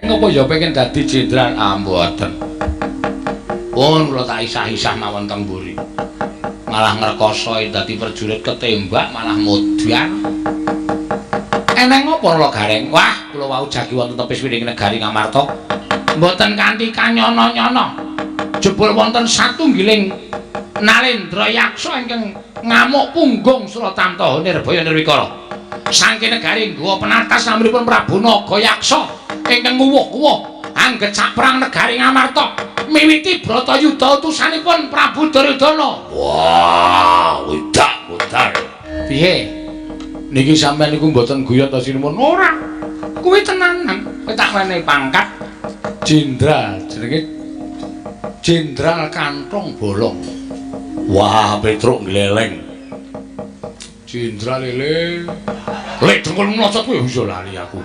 Apa ya pengen dadi jenderal? Ah, mboten. Pun kula tak isah-isah mawon teng mburi. Malah ngrekoso dadi prajurit ketembak malah modar. Eneng apa kula Gareng? Wah, kula wau jagi wonten tepis wiring negari Ngamarta. Mboten kanthi kanyono-nyono. Jebul wonten satunggiling Nalendra Yaksa ingkang ngamuk punggung Suratamta Nirbaya Nirwikara. Saking negari Gowa penatas namanipun Prabu Nagayaksa ingkang nguwuh-uwuh angget saperang negari Ngamarta miwiti Bratayuda utusanipun Prabu Duryudana. Wah, widak modar. Piye? Niki sampeyan niku mboten guyon ta sinuwun? Ora. Kuwi tenanan. Kowe tak wenehi pangkat jenderal, jenenge Jenderal Kantong Bolong. Wah, Petruk gleleng. Jenderal lele. Lek dengkul mlocot kuwi iso lali aku.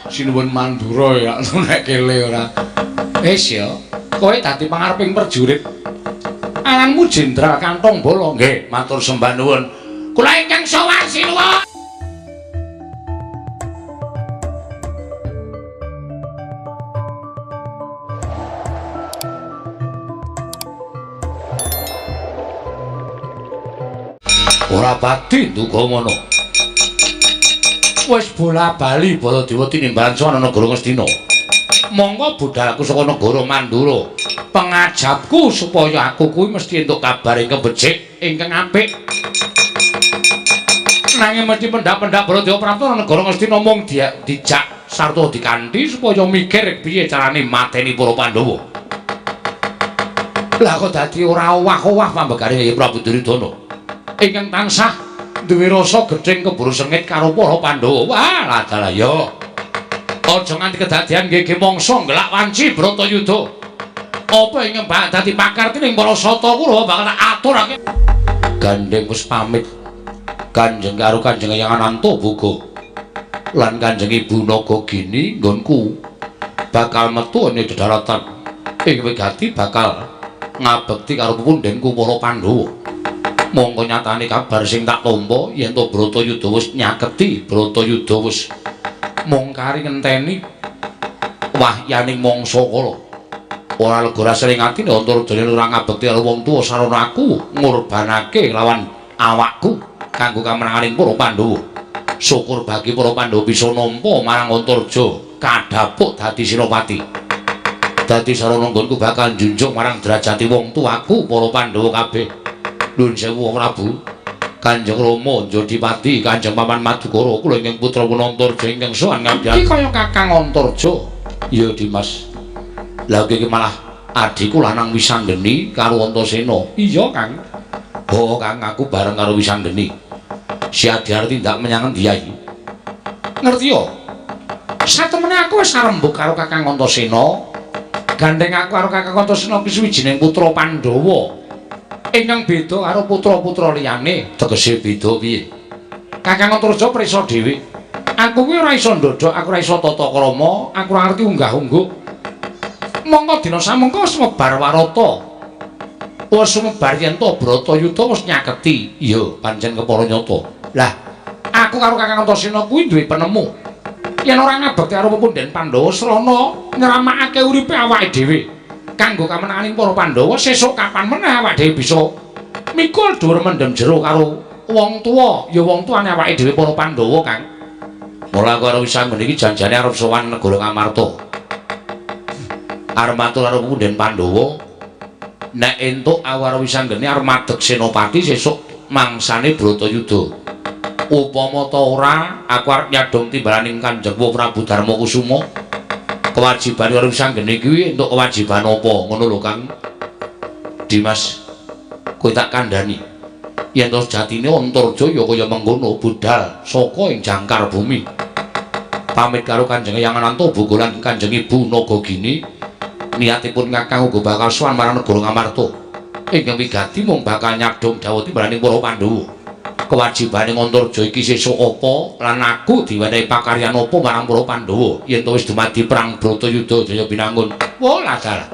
Sinuwun Mandura ya nek kele ora. Wis ya, kowe dadi pangareping prajurit. Aranmu Jenderal Kantong Bolong. Nggih, matur sembah nuwun. Kula ingkang sowan sinuwun. Ora pati nduga ngono. Wis bola-bali Baladewa tinimbalan sowan negara Ngastina. Monggo budalku saka negara Mandura. Pengajapku supaya aku kuwi mesti entuk kabar ingkang becik, ingkang apik. Nanging mesti pendak-pendak Baladewa prapta negara Ngastina mung dijak sarta dikanthi supaya mikir piye carane mateni para Pandhawa. Lah kok dadi ora owah-owah pambegane Prabu Duryudana. Ingkang tansah duwe rasa gething keburu sengit karo para Pandhawa. Wah, ladalah ya. Aja nganti kedadian nggih mangsa nggelak wanci Bratayuda. Apa ingkang bakal dadi pakarti ning para sata Kurawa bakal tak aturake. Gandeng wis pamit. Kanjeng karo Kanjeng Eyang Anantaboga lan Kanjeng Ibu Nagagini nggonku bakal metu ing dedaratan. Ing wigati bakal ngabekti karo pepundhenku para Pandhawa. Mongko nyatane kabar sing tak tampa yen to Bratayuda wis nyaketi, Bratayuda wis mung kari ngenteni wahyaning mangsa kala. Ora lega rasane atine Antarjane ora ngabekti karo wong tuwa sarana aku ngorbanake lawan awakku kanggo kamenanganing para Pandhawa. Syukur bagi para Pandhawa bisa nampa marang Antarja kadhapuk dadi senopati. Dadi sarana nggonku bakal njunjung marang derajate wong tuaku para Pandhawa kabeh. Nuwun sewu Prabu. Kanjeng Rama Jodipati, Kanjeng Paman Madukara, kula ingkang putra Antarja ingkang sowan ngabdi. Iki kaya Kakang Antarja. Iya, Dimas. Lah iki malah adhiku lanang Wisanggeni karo Antasena. Iya, Kang. Oh, Kang, aku bareng karo Wisanggeni. Si Adi arep tindak menyang endi ae? Ngerti yo. Satemene aku wis arembug karo Kakang Antasena. Gandeng aku karo Kakang Antasena ki suwijining putra Pandhawa. Ingkang beda karo putra-putra liyane. Tegese beda piye? Kakang Antarja prisa dhewe. Aku kuwi ora iso ndodhok, aku ora iso tata krama, aku ora ngerti unggah-ungguh. Mongko dina samengko wis mebar warata. Wis sumebar yen to Bratayuda wis nyaketi. Iya, pancen kepara nyata. Lah, aku karo Kakang Antasena kuwi duwe penemu. Yen ora ngabekti karo pepundhen Pandhawa srana nyeramakake uripe awake dhewe. Kanggo kamenanganing para Pandhawa sesuk kapan meneh awake dhewe bisa mikul dhuwur mendem jero karo wong tuwa, ya wong tuane awake dhewe para Pandhawa, Kang. Mula aku karo Wisanggeni iki janjane arep sowan negara Ngamarta. Arep matur karo pepundhen Pandhawa, nek entuk aku karo Wisanggeni arep madeg senopati sesuk mangsane Bratayuda. Upama ta ora, aku arep nyadhong timbalaning Kanjeng Prabu Darmakusuma. Kewajiban karo Wisanggeni kuwi entuk kewajiban apa ngono lho, Kang. Dimas, kowe tak kandhani. Yen to sejatine Antarja ya kaya mengkono budal saka ing jangkar bumi. Pamit karo Kanjeng Eyang Anantaboga lan Kanjeng Ibu Nagagini, niatipun Kakang uga bakal sowan marang negara Ngamarta. Ingkang wigati mung bakal nyadhong dawuh timbalaning para Pandhawa. Kewajibane Antarja iki sesuk apa lan aku diwenehi pakaryan apa marang para Pandhawa yen to wis dumadi perang Bratayuda Jaya Binangun. Wah, ladalah.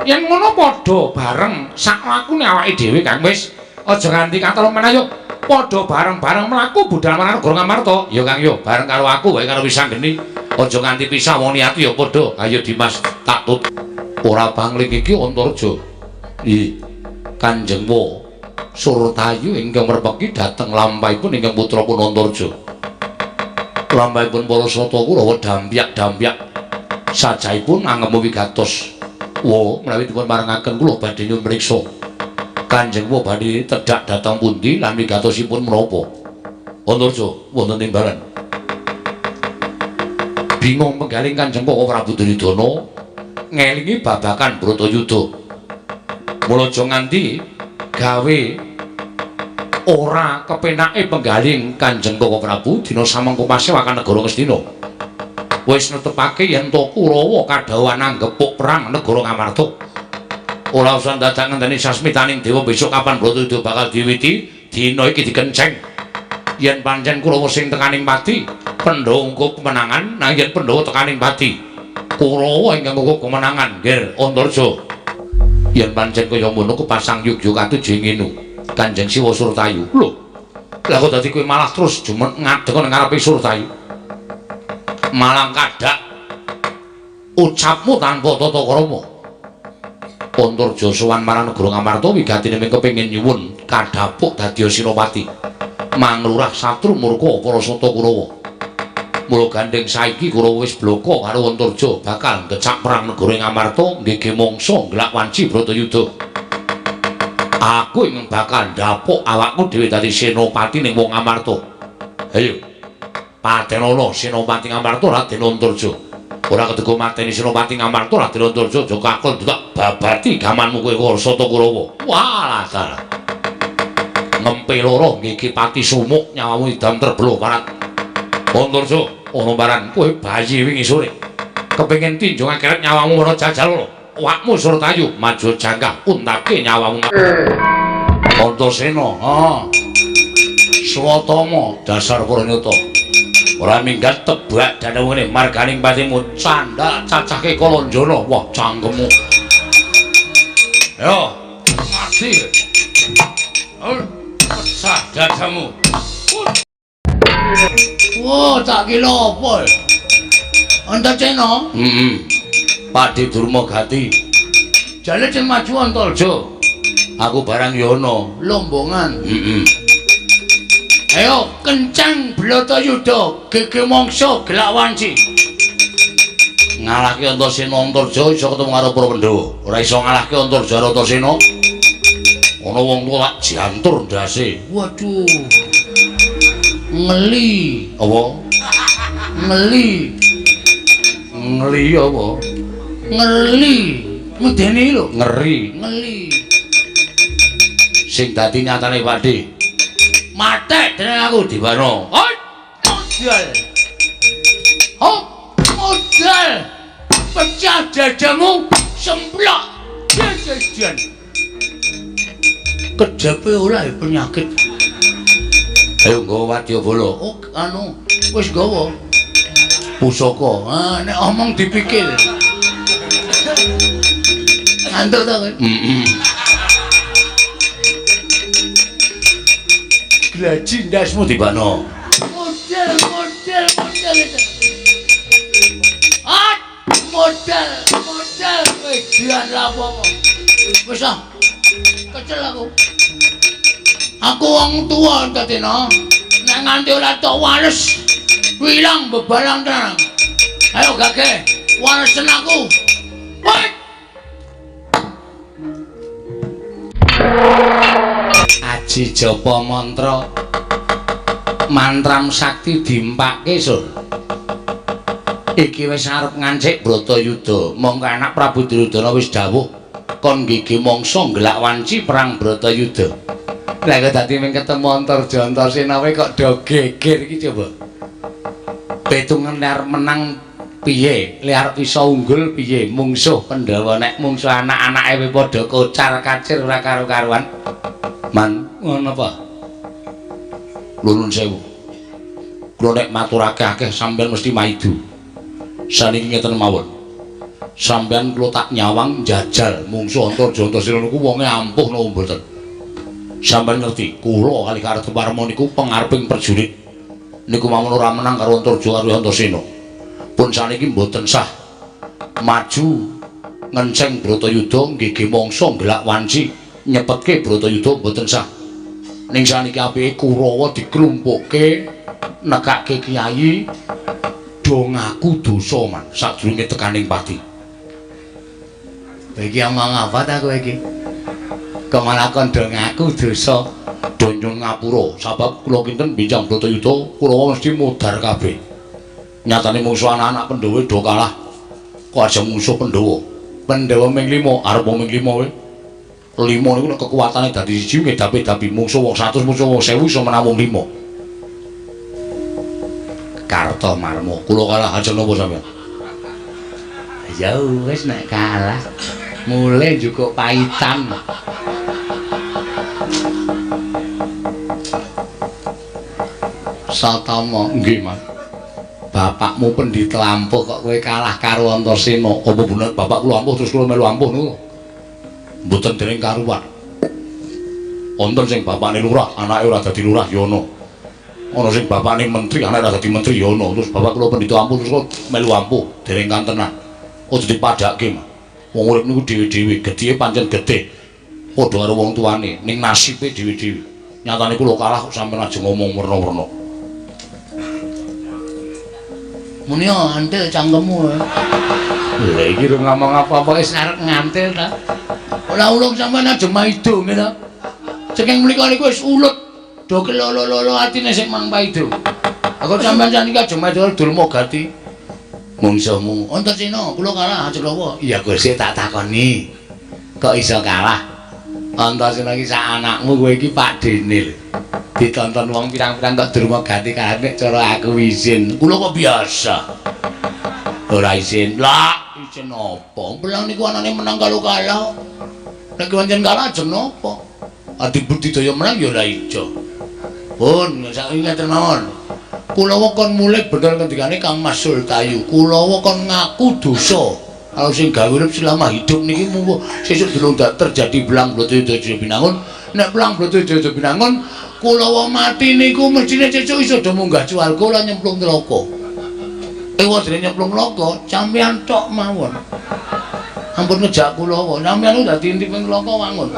Yen ngono padha bareng sak lakune awake dhewe, Kang. Wis aja nganti katelu meneh yo. Padha bareng-bareng mlaku budal marang negara Ngamarta. Ya Kang yo, bareng karo aku wae karo Wisanggeni. Aja nganti pisah wong niat ya padha. Ayo Dimas tak tut. Ora pangling iki Antarja. Ih, Kanjeng Wa Surtayu ingkang merpeki dhateng lampahipun ingkang putra pun Antarja. Lampahipun para sata Kurawa dampyak-dampyak sajahipun angemu wigatos. Wa menawi dipun parengaken kula badhe nyuwun mriksa. Kanjeng Wa badhe tedhak dhateng pundi lan wigatosipun menapa? Antarja wonten timbalan. Bingung penggaling Kanjeng Koko Prabu Duryudana ngelingi babakan Bratayuda. Mula aja nganti gawe ora kepenake penggaling Kanjeng Koko Prabu dina samengko pasewakan negara Ngastina. Wis netepake yen to Kurawa kadhawuhan anggepuk perang negara Ngamarta. Ora usah dadak ngenteni sasmitaning dewa besok kapan Bratayuda bakal diwiti, dina iki dikenceng. Yen pancen Kurawa sing tekaning pati, Pandhawa ngungkup kemenangan, nanging yen Pandhawa tekaning pati, Kurawa ingkang ngungkup kemenangan, Nger Antarja. Yen pancen kaya ngono kepasang yugya katuju ngene. Kanjeng Siwa Surtayu. Lho. Lah kok dadi kowe malah terus jumeneng ngadeg nang ngarepe Surtayu. Malah kadak ucapmu tanpa tata krama. Antarja sowan marang negara Ngamarta wigatine mung kepengin nyuwun kadhapuk dadi Senopati. Manglurah satru murka para sata Kurawa. Mula gandeng saiki Kurawa wis bloko karo Antarja bakal ngecak perang negara Ngamarta nggege mangsa nglak wanci Bratayuda. Aku ingin bakal ndapuk awakku dhewe dadi senopati ning wong Ngamarta. Ayo. Patenono Senopati Ngamarta Raden Antarja. Ora kedego mateni Senopati Ngamarta Raden Antarja aja kakul tak babati gamanmu kowe sata Kurawa. Walah salah. Ngempe loro nggege pati sumuk nyawamu idam terbeluh parat. Antarja ana baran kowe bayi wingi sore. Kepengin tinjung akeret nyawamu ora jajal lho. Awakmu Surtayu maju jangkah untake nyawamu. Antasena, ha. Swatama dasar Puranyata. Ora minggat tebak dadamu ngene marganing patimu candhak cacahke Kalanjana. Wah, cangkemmu. Yo, mati. Pecah dadamu. Wah, tak kira apa? Antasena? Heeh. Pakde Durma Gati. Jane sing maju Antarja. Aku barang ya ana lombongan. Heeh. Ayo kencang Bratayuda, gege mangsa gelak wanci. Ngalahke Antasena Antarja iso ketemu karo para Pandhawa. Ora iso ngalahke Antarja karo Antasena. Ana wong tuwa tak jantur ndase. Waduh. Ngeli. Apa? Ngeli. Ngeli apa? Ngeli. Medeni lho. Ngeri. Ngeli. Sing dadi nyatane Pakde. Matek dening aku Diwano. Hoi, modal. Hop, modal. Pecah dadamu, semplok. Jajan. Kejape ora ya penyakit. Ayo nggawa wadyabala. Oh, anu, wis nggawa. Pusaka. Ah, nek omong dipikir. Ngantuk ta kowe? Heeh. Glaji ndasmu dibano. Model, model, model. Ah, model, model wedan lapo. Wis ah. Kecel aku. Aku wong tuwa Antasena. Nek nganti ora tok wales, wilang bebalang tenan. Ayo gage, walesen aku. Woi. Aji japa mantra mantram sakti dimpake sur. Iki wis arep ngancik Bratayuda. Mongko anak Prabu Duryudana wis dawuh kon nggege mangsa nggelak wanci perang Bratayuda. Lah kok dadi mung ketemu Antarja Antasena wae kok do geger iki coba. Petungan arep menang piye? Le arep iso unggul piye? Mungsuh Pandhawa nek mungsuh anak-anake wae padha kocar-kacir ora karo-karuan. Man, ngono apa? Nuwun sewu. Kula nek matur akeh-akeh sampeyan mesti maidu. Saniki ngeten mawon. Sampeyan kula tak nyawang njajal mungsuh Antarja Antasena niku wonge ampuh napa mboten? Sampeyan ngerti, kula kali Kartoparma niku pengareping prajurit. Niku mawon ora menang karo Antarja karo Antasena. Pun saniki mboten sah maju ngenceng Bratayuda nggih mangsa nggelak wanci nyepetke Bratayuda mboten sah. Ning saniki apike Kurawa diklumpukke nekake kiai do ngaku dosa man sadurunge tekaning pati. Iki omong apa ta kowe iki? Kok malah kon do ngaku dosa? Do nyuwun ngapura sabab kula kinten bincang Bratayuda Kurawa mesti modar kabeh. Nyatane mungsuh anak-anak Pandhawa do kalah. Kok aja mungsuh Pandhawa? Pandhawa ming 5, arep ming 5 kowe. 5 niku nek kekuatane dadi siji ngedapi-dapi mungsuh wong 100 mungsuh wong 1000 iso menang wong 5. Kartomarma, kula kalah ajeng napa sampeyan? Ya wis nek kalah mulih njukuk paitan. Satama, nggih, Mas. Bapakmu pendhita ampuh kok kowe kalah karo Antasena. Apa bener bapak kula ampuh terus kula melu ampuh niku? Mboten dereng karuan. Wonten sing bapakne lurah, anake ora dadi lurah ya ana. Ana sing bapakne menteri, anake ora dadi menteri ya ana. Terus bapak kula pendhita ampuh terus kula melu ampuh, dereng kantenan. Aja dipadhake, Mas. Wong urip niku dhewe-dhewe, gedhe pancen gedhe. Padha karo wong tuane, ning nasibe dhewe-dhewe. Nyatane kula kalah kok sampeyan aja ngomong werna-werna. Muni antil cangkemmu. Lha iki rung ngomong apa-apa wis arep ngantil ta. Ora ulung sampeyan aja maido ngene ta. Saking mriku niku wis ulut. Do kelolo-lolo atine sing mang paido. Aku sampeyan saniki aja maido durma gati. Mungsuhmu Antasena kula kalah aja lawa. Iya Gusti tak takoni. Kok iso kalah? Antasena iki sak anakmu kowe iki Pak Dene lho. Ditonton wong pirang-pirang kok durma gati kalah nek cara aku izin. Kula kok biasa. Ora izin. Lah, izin apa? Belang niku anane menang kalau kalah. Nek pancen kalah ajeng napa? Adi budidaya menang ya ora ijo. Pun saiki ngeten mawon. Kula kon mulih bener ngendikane Kang Mas Sultayu. Kula kon ngaku dosa. Kalau sing gawe urip selama hidup niki mung sesuk durung terjadi belang Bratayuda Binangun. Nek belang Bratayuda Binangun kula mati niku mestine sesuk iso do munggah swarga lan nyemplung neraka. Ewa dene nyemplung neraka, sampeyan tok mawon. Ampun ngejak kula, sampeyan dadi intip neraka wangun.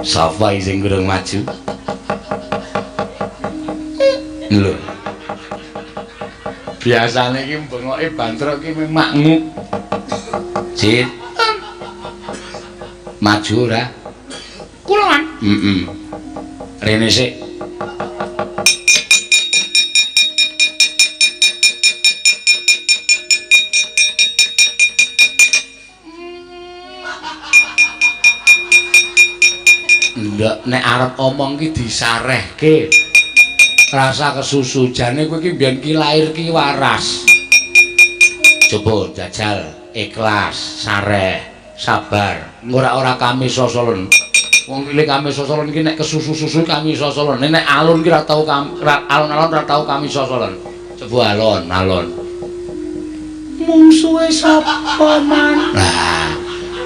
Sapa sing kurang maju? Lho. Biasane iki bengoke bantrok iki mung makmuk. Cit. Maju ora? Kula, Man. Heeh. Rene sik. Ndak nek arep omong ki disarehke. Rasa kesusu jane kowe iki mbiyen ki lair ki waras. Coba jajal ikhlas, sareh, sabar. Ora-ora kami sosolen. Wong cilik kami sosolen iki nek kesusu-susu kami sosolen. Nek alun ki ora tau alon-alon ora tau kami sosolen. Coba alon-alon. Mungsuhe sapa, Man? Nah,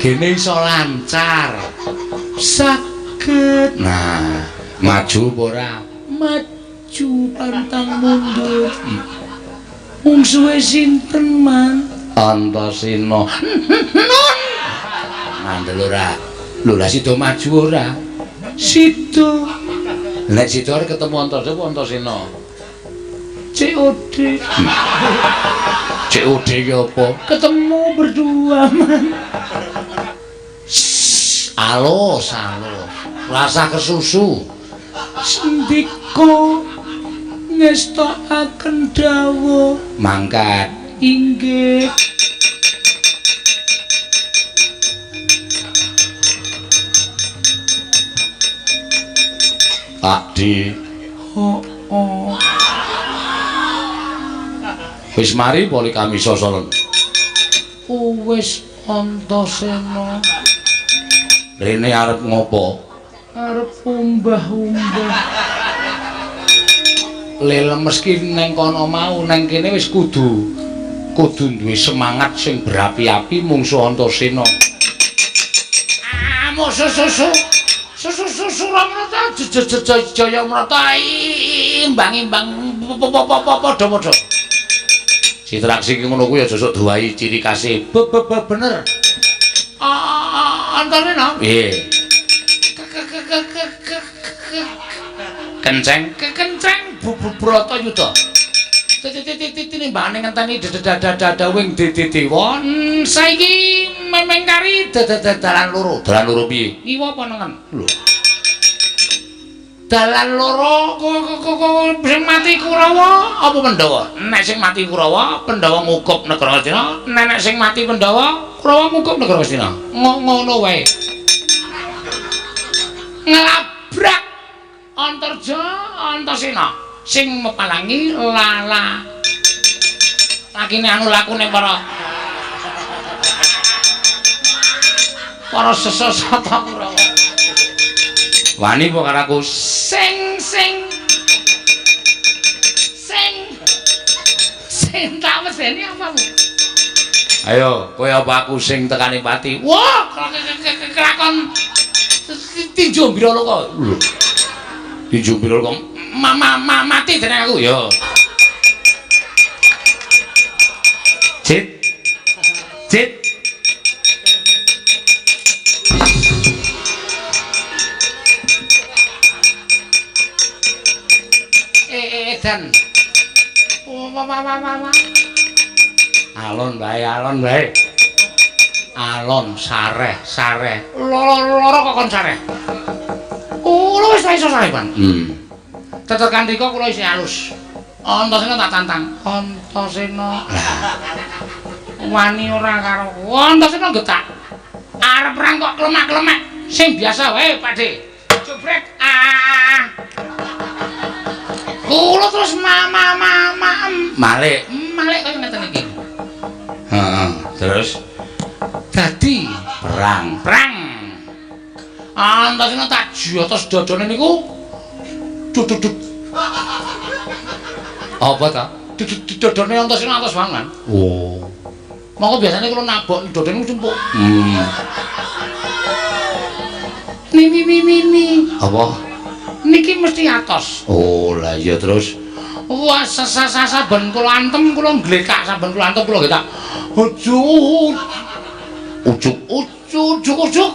gene iso lancar. Saged. Nah, maju apa ora? Maju pantang mundur. Mungsuhe sinten, Man? Antasena. Ngandel ora? Lho lah sida maju ora? Sida. Nek sida arep ketemu Antasena apa Antasena? COD. COD ki apa? Ketemu berdua, Man. Alus, alus. Rasa kesusu. Sendika ngestakaken dawuh. Mangkat. Inggih. Pak D. Oh. Wis mari poli kami sosolen. Wis Antasena. Rene arep ngopo? Arep umbah-umbah. Le lemes ki neng kono mau, neng kene wis kudu duwe semangat sing berapi-api mungsuh Antasena. Ah, musuh susu. Susu ramrata jaya mrata imbang-imbang padha-padha. Citraksi ki ngono kuwi aja sok duwahi ciri khase. Bener. Antasena. Piye? Kenceng, kenceng Bratayuda. Tinimbangane ngenteni dedadadadawing dewa. Saiki memeng kari dalan loro. Dalan loro piye? Ngiwa apa nengen? Lho. Dalan loro sing mati Kurawa apa Pandhawa? Nek sing mati Kurawa, Pandhawa ngukup negara Ngastina. Nek sing mati Pandhawa, Kurawa ngukup negara Ngastina. Ngono wae. Nglabrak Antarja Antasena sing mepalangi lala. Lakine anu lakune para sesata Kurawa. Wani apa karo aku? Sing sing sing sing tak meseni apa, Bu? Ayo, kowe apa aku sing tekane pati? Wah, kelakon tinju Biraloka. Lho. Tinju Biraloka mati jeneng aku ya. Cit. Cit. Dan alon bae, alon bae. Alon sareh, sareh. Loro kok kon sareh. Kula wis iso sareh, Pan. Tetekan rika kula isih halus. Antasena tak tantang. Antasena. Wani ora karo. Antasena getak. Arep perang kok klemak-klemek. Sing biasa wae, Pakde. Jubrek. Ah. Kula terus malik. Malik kaya ngeten iki. Heeh, terus dadi perang. Perang. Antasena tak jotos dodone niku. Dudut. Apa ta? Dodone Antasena atos banget. Oh. Monggo biasane kula nabok dodone niku cempuk. Ni ni ni ni. Apa? Niki mesti atos. Oh, lah iya terus. Wah, saben kula antem kula nglekak, saben kula antem kula nggih tak ujuk ujuk ujuk ujuk.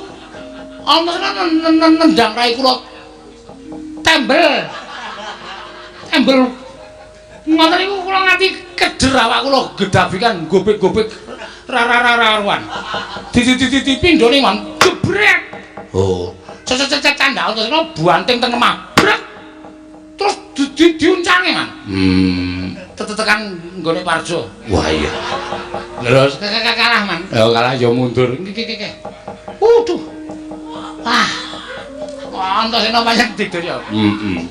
Antasena nendang rai kula. Tembel. Tembel. Ngoten niku kula nganti keder awak kula gedabikan gobek-gobek ra-ra-ra-ruan. Di pindhone man jebrek. Oh. Cecet candhak Antasena buanting teng lemah. Brek. Terus diuncange, Man. Tetekan nggone Parjo. Wah iya. Terus kalah, Man. Ya kalah ya mundur. Iki. Waduh. Wah. Antasena pancen digdaya. Heeh.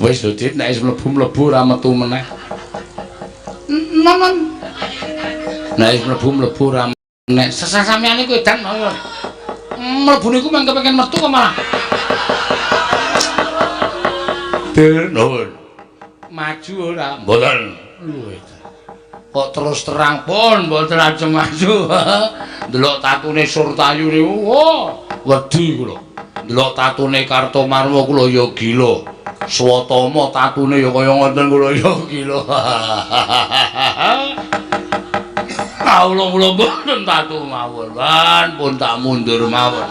Wis lho, Dit, nek wis mlebu-mlebu ora metu meneh. Nonon. Nek wis mlebu-mlebu ora nek sesampeyan iku edan mlebu niku mung kepengin metu kok malah. Dir nuwun. Maju ora? Mboten. Lho edan. Kok terus terang pun mboten ajeng maju. Ndelok tatune Surtayu niku, wah, wedi kula. Ndelok tatune Kartomarma kula ya gila. Swatama tatune ya kaya ngoten kula ya gila. Kawula kula mboten tatu mawon, lan pun tak mundur mawon.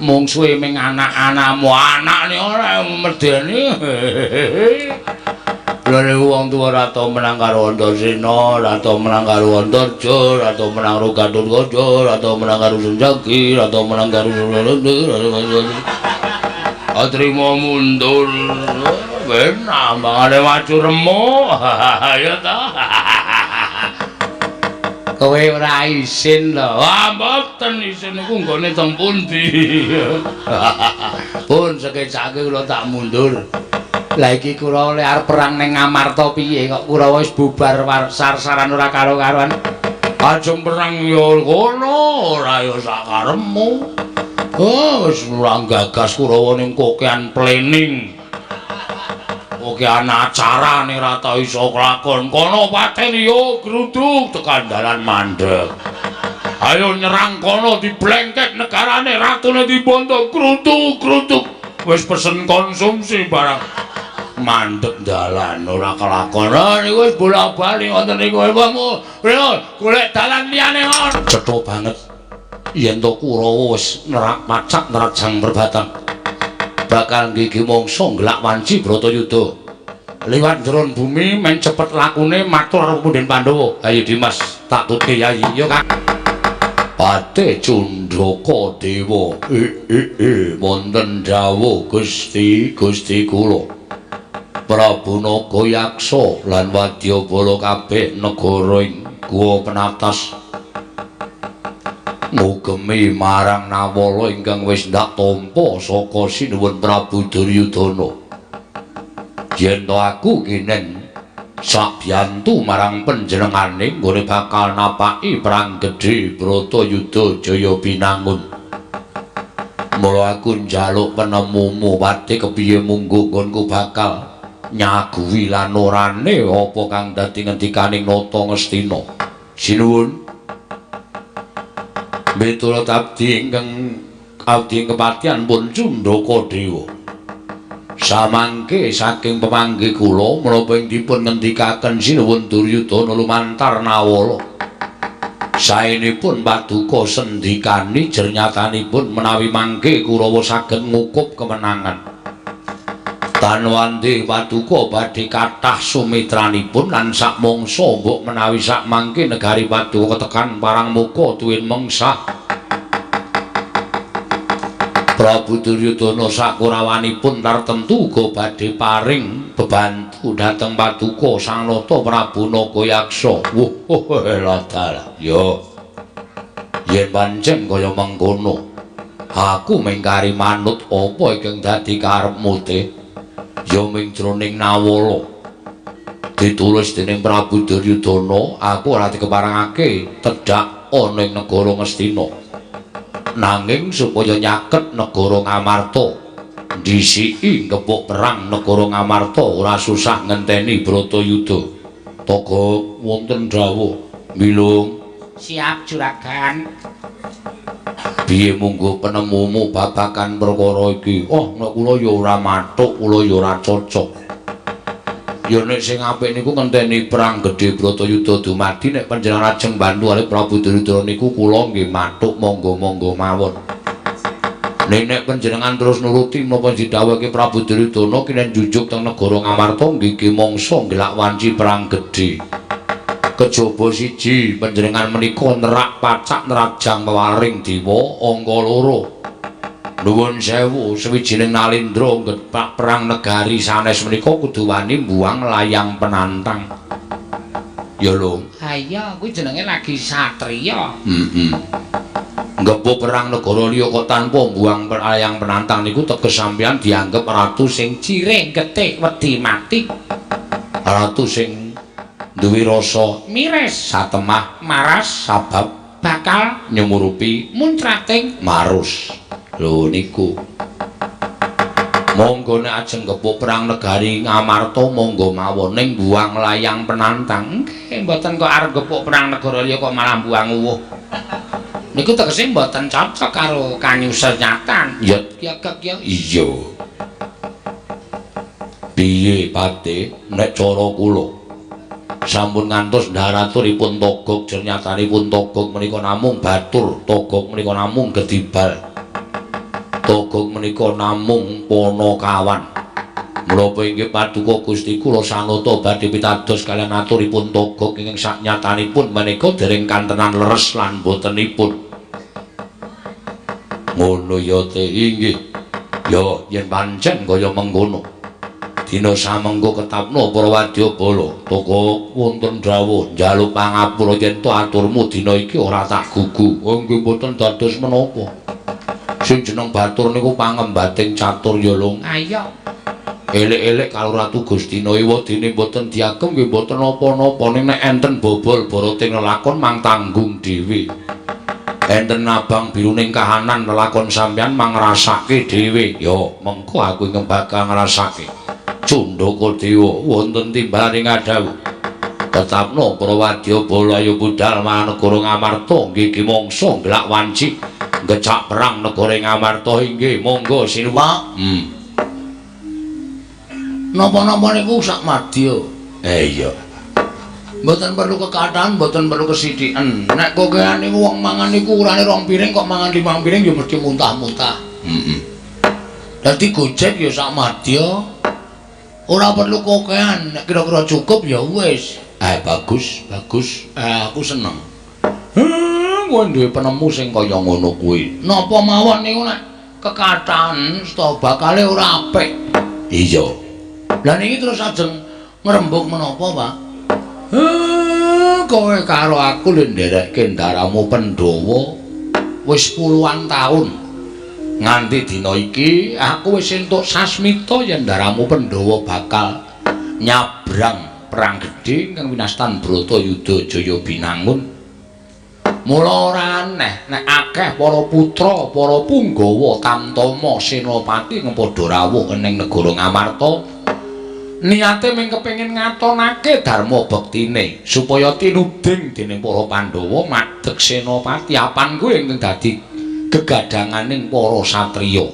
Mungsuhe ming anak-anakmu, anakne ora medeni. Lha niku wong tuwa ora tau menang karo Antasena, ora tau menang karo Antarja, ora tau menang karo Gatotkaca, ora tau menang karo Senjaki, ora tau menang karo Atrima mundur. Ben ambangane maju remuk. Ya ta. Kowe ora isin lho. Wah, mboten isin niku nggone teng pundi. Pun sekecake kula tak mundur. Lah iki kula oleh arep perang ning Ngamarta piye kok Kurawa wis bubar sar-saran ora karo-karuan. Ajeng perang ya kono, ora ya sakarepmu. Oh, wis ora gagas Kurawa ning kokean planning. Kokean acarane ora tau iso kelakon. Kono pateni yo gruduk tekan dalan mandeg. Ayo nyerang kono diblengkek negarane, ratune dibondo gruduk gruduk. Wis pesen konsumsi barang. Mandek dalan ora kelakon. Niku wis bola-bali wonten niku. Golek dalan liyane ngono. Cetha banget. Yen to Kurawa wis nerak pacak nerajang perbatan. Bakal nggigi mangsa nglak wanci Bratayuda. Liwat jeron bumi men cepet lakune matur karo punden Pandhawa. Ayo Dimas, tak tutke yayi. Yo Kang. Pate Cundaka Dewa. Wonten dawuh Gusti, Gusti kula. Prabu Nagayaksa lan wadyabala kabeh negara ing Guwa Penatas ngugemi marang Nawala ingkang wis ndak tampa saka sinuwun Prabu Duryudana. Yen to aku kinen sabiyantu marang panjenengane nggone bakal napaki perang gedhe Bratayuda Jaya Binangun. Mula aku njaluk penemumu pati kepiye mungguh nggonku bakal nyaguhi lan orane apa kang dadi ngendikaning Nata Ngastina. Sinuwun. Miturut abdi ingkang abdi kepatihan pun Cundaka Dewa. Samangke saking pemanggih kula menapa ing dipun ngendikaken sinuwun Duryudana lumantar Nawala. Saenipun paduka sendikani jernyatanipun menawi mangke Kurawa saged ngukup kemenangan. Tanwandi paduka badhe kathah sumitranipun lan sakmangsa mbok menawi sakmangke negari paduka ketekan parang muka tuwin mengsah. Prabu Duryudana sakurawanipun tartemtu uga badhe paring bebantu dhateng paduka Sang Nata Prabu Nagayaksa. Wuh, dalah. Yo. Yen pancen kaya mengkono, aku mengkari manut apa ingkang dadi karepmu te? Ya ming jroning Nawala. Ditulis dening Prabu Duryudana, aku ora dikeparengake tedhak ana ing negara Ngastina. Nanging supaya nyaket negara Ngamarta, ndhisiki ngepuk perang negara Ngamarta ora susah ngenteni Bratayuda. Togok wonten dawuh, Bilung. Siap juragan. Piye mungguh penemumu babagan perkara iki? Oh, nek kula ya ora mathuk, kula ya ora cocok. Ya nek sing apik niku ngenteni perang gedhe Bratayuda dumadi, nek panjenengan ajeng bantu kalih Prabu Duryudana niku kula nggih mathuk monggo-monggo mawon. Nek panjenengan terus nuruti menapa didhawuhake Prabu Duryudana kinen jujuk teng negara Ngamarta nggih mangsa ngelak wanci perang gedhe. Kejaba siji panjenengan menika nerak pacak nerajang pewaring dewa angka loro. Nuwun sewu sawijining nalindra nggepak perang negari sanes menika kudu wani mbuang layang penantang. Ya lho. Ha iya, kuwi jenenge lagi satriya. Heeh. Nggepo perang negara liya kok tanpa mbuang layang penantang niku teges sampeyan dianggep ratu sing jirih getih wedi mati. Ratu sing duwe rasa miris, satemah, maras, sabab bakal nyumurupi muncrating marus. Lho niku. Monggo nek ajeng gepuk perang negari Ngamarta monggo mawon ning buang layang penantang. Nggih, mboten kok arep gepuk perang negara liya kok malah buang uwuh. Niku tegese mboten cocok karo kanyusenyatan. Ya, ya kek ya. Iya. Piye pate nek cara kula? Sampun ngantos ndharaturipun Togog jernyatanipun Togog menika namung batur, Togog menika namung gedibal. Togog menika namung panakawan. Menapa inggih paduka Gusti kula sanata badhe pitados kaliyan aturipun Togog ingkang saknyatanipun menika dereng kantenan leres lan botenipun. Ngono ya te inggih. Ya yen pancen kaya mengkono. Dina samengko ketapno para wadyabala. Togog wonten dawuh njaluk pangapura yen to aturmu dina iki ora tak gugu. Oh nggih mboten dados menapa. Sing jeneng batur niku pangembating catur ya lho. Ayo. Elek-elek karo Ratu Gustina ewadene mboten diagem nggih mboten napa-napa ning nek enten bobol boroting lelakon mang tanggung dhewe. Enten abang biru ning kahanan lelakon sampeyan mang ngrasake dhewe. Ya mengko aku ingkang bakal ngrasake. Cundaka Dewa wonten timbaling ngadhawuh. Tetapno para wadyabala ayo budhal marang negara Ngamarta nggih mangsa nglak wanci Gecak perang negara Ngamarta inggih monggo sinuwun. Pak. Napa-napa niku sak madya. Iya. Mboten perlu kekathahan, mboten perlu kesithiken. Nek kokean niku wong mangan niku urane 2 piring kok mangan 5 piring ya mesti muntah-muntah. Heeh. Dadi gojek ya sak madya. Ora perlu kokean, nek kira-kira cukup ya wis. Bagus, bagus. Aku seneng. Kowe duwe penemu sing kaya ngono kuwi. Napa mawon niku nek kekathahan sta bakale ora apik. Iya. Lah niki terus ajeng ngrembug menapa, Pak? Kowe karo aku lho nderekke ndaramu Pandhawa wis puluhan taun. Nganti dina iki aku wis entuk sasmita yen ndaramu Pandhawa bakal nyabrang perang gedhe ingkang winastan Bratayuda Jaya Binangun. Mula ora aneh nek akeh para putra, para punggawa tamtama senopati ingkang padha rawuh ning negara Ngamarta. Niate mung kepengin ngatonake dharma bektine supaya tinuding dening para Pandhawa madeg senopati apan kuwi ingkang dadi gegadhanganing para satriya.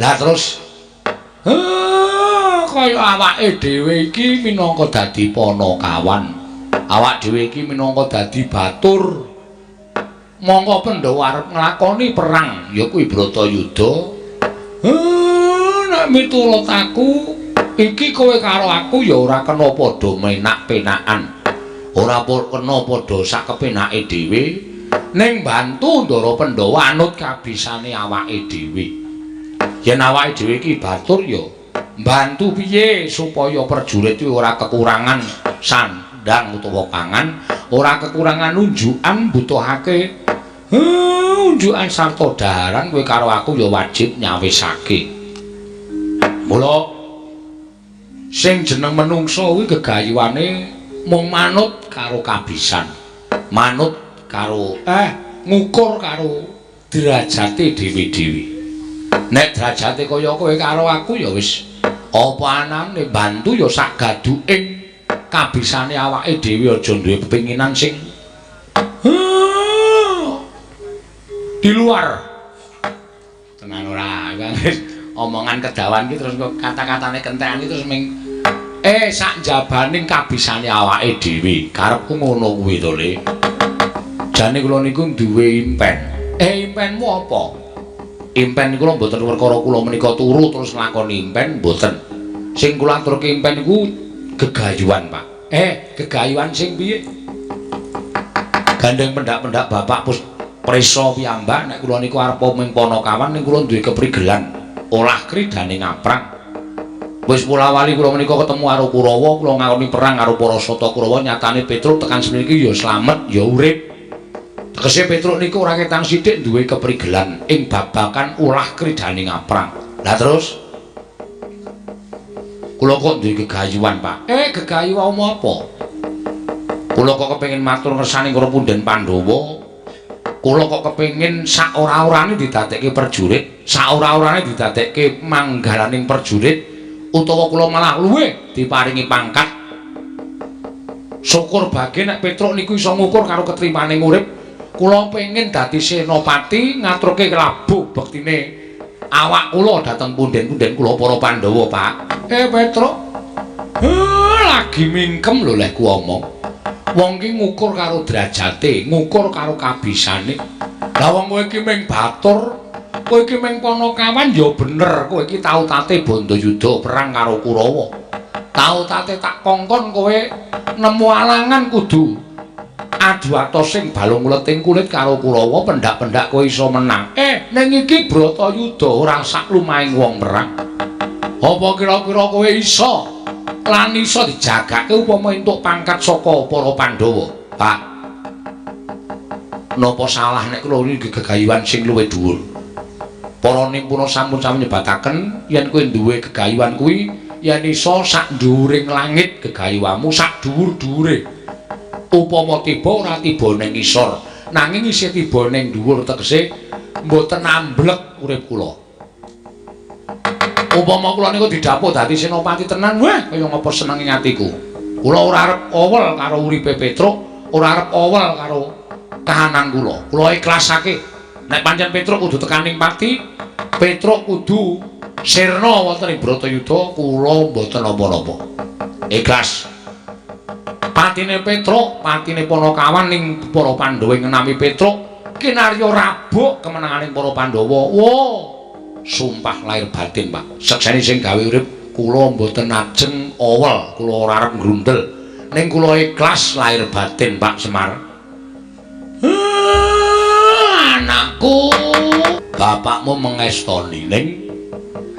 Lah terus kaya awake dhewe iki minangka dadi panakawan, awak dhewe iki minangka dadi batur. Mongko Pandhawa arep nglakoni perang ya kuwi Bratayuda. Nek miturut aku iki kowe karo aku ya ora kena padha menak-penakan. Ora kena padha sak kepenake dhewe, ning bantu Ndara Pandhawa anut kabisane awake dhewe. Yen awake dhewe iki batur ya bantu piye supaya prajurit kuwi ora kekurangan sandang utawa pangan, ora kekurangan unjukan butuhake unjukan sarta daharan, kowe karo aku ya wajib nyawisake. Mula sing jeneng menungsa kuwi gegayuhane mung manut karo kabisan, manut karo ngukur karo derajate dhewe-dhewe. Nek derajate kaya kowe karo aku ya wis apa anane bantu ya sak gaduking kabisane awake dhewe, aja duwe pepinginan sing di luar. Tenan ora omongan kedawan ki terus kata-katane kentekan ki terus ming sak njabaning kabisane awake dhewe. Karepku ngono kuwi to, Le. Jane kula niku duwe impen. Impenmu apa? Impen niku lho mboten perkara kula menika turu terus nglakoni impen, mboten. Sing kula aturke impen niku gegayuhan, Pak. Gegayuhan sing piye? Gandeng pendak-pendak bapak pus prisa piyambak nek kula niku arep ming panakawan ning kula duwe keprigelan olah kridane ngaprang. Wis mula-wali kula menika ketemu karo Kurawa, kula ngakoni perang karo para sata Kurawa, nyatane Petruk tekan semene iki ya slamet, ya urip. Tegese Petruk niku ora ketang sithik duwe keprigelan ing babakan olah kridane ngaprang. Lah terus kula kok duwe gegayuhan, Pak. Gegayuhan apa? Kula kok kepengin matur ngersane karo punden Pandhawa. Kula kok kepengin sak ora-orane didadekke prajurit, sak ora-orane didadekke manggalaning prajurit, utawa kula malah luwih diparingi pangkat. Syukur bage nek Petruk niku iso ngukur karo ketrimane urip. Kula pengin dadi senopati ngaturke labuh bektine awak kula dhateng punden-punden kula para Pandhawa, Pak. Petruk. Lagi mingkem lho leh ku omong. Wong ki ngukur karo derajate, ngukur karo kabisane. Lah wong kowe iki ming batur, kowe iki ming panakawan ya bener, kowe iki tau tate Bandayuda perang karo Kurawa. Tau tate tak kongkon kowe nemu alangan kudu adu atos sing balung uleting kulit karo Kurawa, pendak-pendak kowe iso menang. Ning iki Bratayuda ora sak lumahing wong perang. Apa kira-kira kowe iso lan iso dijagake upama entuk pangkat saka para Pandhawa, Pak? Napa salah nek kula niki gegayuhan sing luwih dhuwur? Para nimpuna sampun sami nyebataken yen kowe duwe gegayuhan kuwi yen iso sak dhuwuring langit gegayuhanmu sak dhuwur-dhuwure. Upama tiba ora tiba ning ngisor, nanging isih tiba ning dhuwur, tegese mboten amblek urip kula. Upama kula niku didhapuk dadi senopati tenan, wah kaya ngapa senenge atiku. Kula ora arep owel karo uripe Petruk, ora arep owel karo kahanan kula. Kula ikhlasake. Nek pancen Petruk kudu tekaning pati, Petruk kudu sirna wonten ing Bratayuda, kula mboten napa-napa. Ikhlas. Patine Petruk, patine Panakawan ning para Pandhawa ngenami Petruk, kinarya rabuk kemenanganing para Pandhawa. Wah, sumpah lahir batin, Pak. Sekseni sing gawe urip kula mboten ajeng owel, kula ora arep ngrundel. Ning kula ikhlas lahir batin, Pak Semar. Anakku, bapakmu mengestoni ning